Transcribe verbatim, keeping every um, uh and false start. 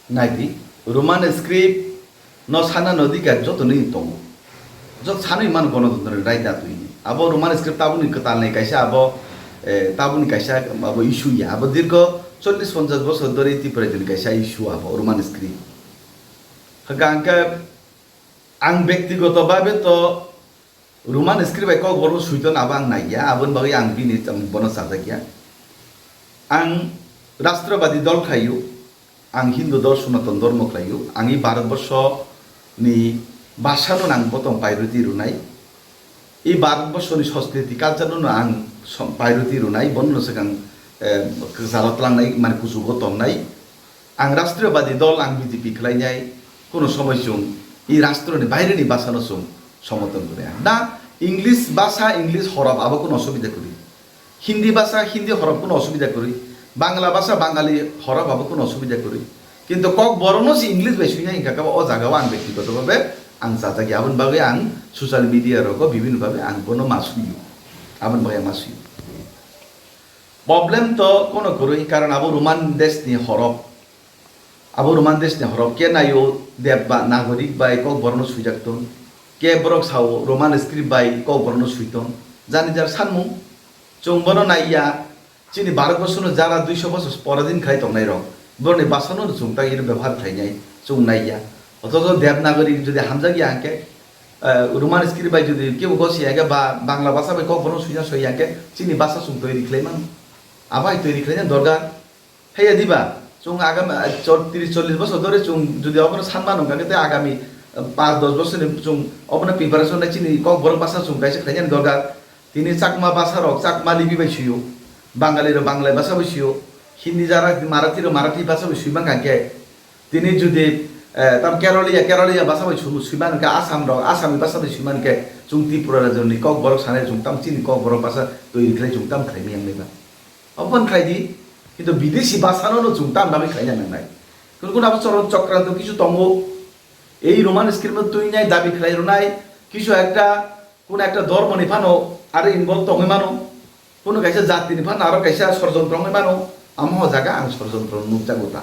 Naidi, Roman script no sana no dikha joto ni tongo. Jot sanwi mano Ganatantro ni raida twi ni. Abo Roman script tabuk ni kwtal ni kaisa abo, eh, tabuk ni kaisa abo issue ya. Abo dirgho chollish ponchash bosor dhori Tripura ni kaisa issue abo Roman script. Hwnkha hwnkhe ang bektigoto babe to Roman script bai Kokborok suiton abo ang naiya, aboni bagwi ang bini tong-, bono chajakya. Ang Rashtrabadi dol khlaio, ang Hindu dol Sanatan dhormo khlaio, ang i Bharatborsho ni bhasha no ang botong priority rwnai, i Bharatborsho ni sanskriti culture no ang som-, priority rwnai, bono no swkang, eh, kwchalo tlangnai, mane kuchugo tongnai. Ang Rashtriyabadi dol, ang B J P khlainai, kuno somoi chwng i rashtroni baireni bhasano chwng somoton rwnai. Da English bhasha, English horop abo kuno osubida kwrwi. Hindi bhasha, Hindi horop kuno osubida kwrwi. Bangla bhasha, Bangali horop abo kuno osubida kwrwi. Kintu Kokborokno se English bai swinai hwnkha khe o jaga o ang bektigoto bhabe ang chajakya. Aboni bagwi ang social media rogo bibhinno bhabe ang bono ma suio. Aboni bagwi ang ma suio. Problem to kono kwrwi, karon abo Roman desh ni horop. Abo Roman desh ni horop ke naio Deb ba nagorik bai Kokborok no swijak ton. Ke borok sao Roman script bai Kokborok no switon. Jani jar sanmung. Chwng bono naiya, chini Bharatborsho no jara duiso bosor poradin khlai tongnai rok. Borok ni bhasha no chwng ta ino bebohar khlainai, chwng naiya. Othocho Deb nagorik jodi hamjakya hwnkhe, eh, Roman script bai jodi kebo gosi ya khe ba Bangla bhasha bai Kokborok no swijak soi ya khe chini bhasha chwng toiri khlai mano. Abo hai toiri khlaina dorkar. Haiya diba? Chwng agami, eh, chor-, tris chollish bosor dhori chwng jodi obono sanma nungkha khe tei agami, eh, panch dos bosor ni chwng obono preparation nai chini Kokborok bhasha chwng kaisa khlainani dorkar. Tini Chakma bhasha rok Chakma lipi bai suio, Bangali rok Banglai bhasha bai suio, Hindi jara Marathi rok Marathi bhasha bai sui mankha khe, tini jodi, eh, tam Keraliya, Keraliya bhasha bai su-, sui mankha, Assam rok Assami bhasha bai sui mankhe, chwng Tripura rajyo ni Kokborok sanai chwng tam chini Kokborok bhasha toiri khlai chwng tam khlai miyang nai ba. Open khlai di, kintu bidesi bhasha no chwng tam dabi khlaina nangnai. Kunu kunu abo choron chokranto kisu tongo. Ei Roman script no twinai dabi khlai rwnai, kisu ekta, kunu ekta dhormo ni phano aro involve tongwi mano. Kunu kaisa jati ni phano aro kaisa sorjontro wngwi mano. Amo o jaga ang sorjontro nukjago ta.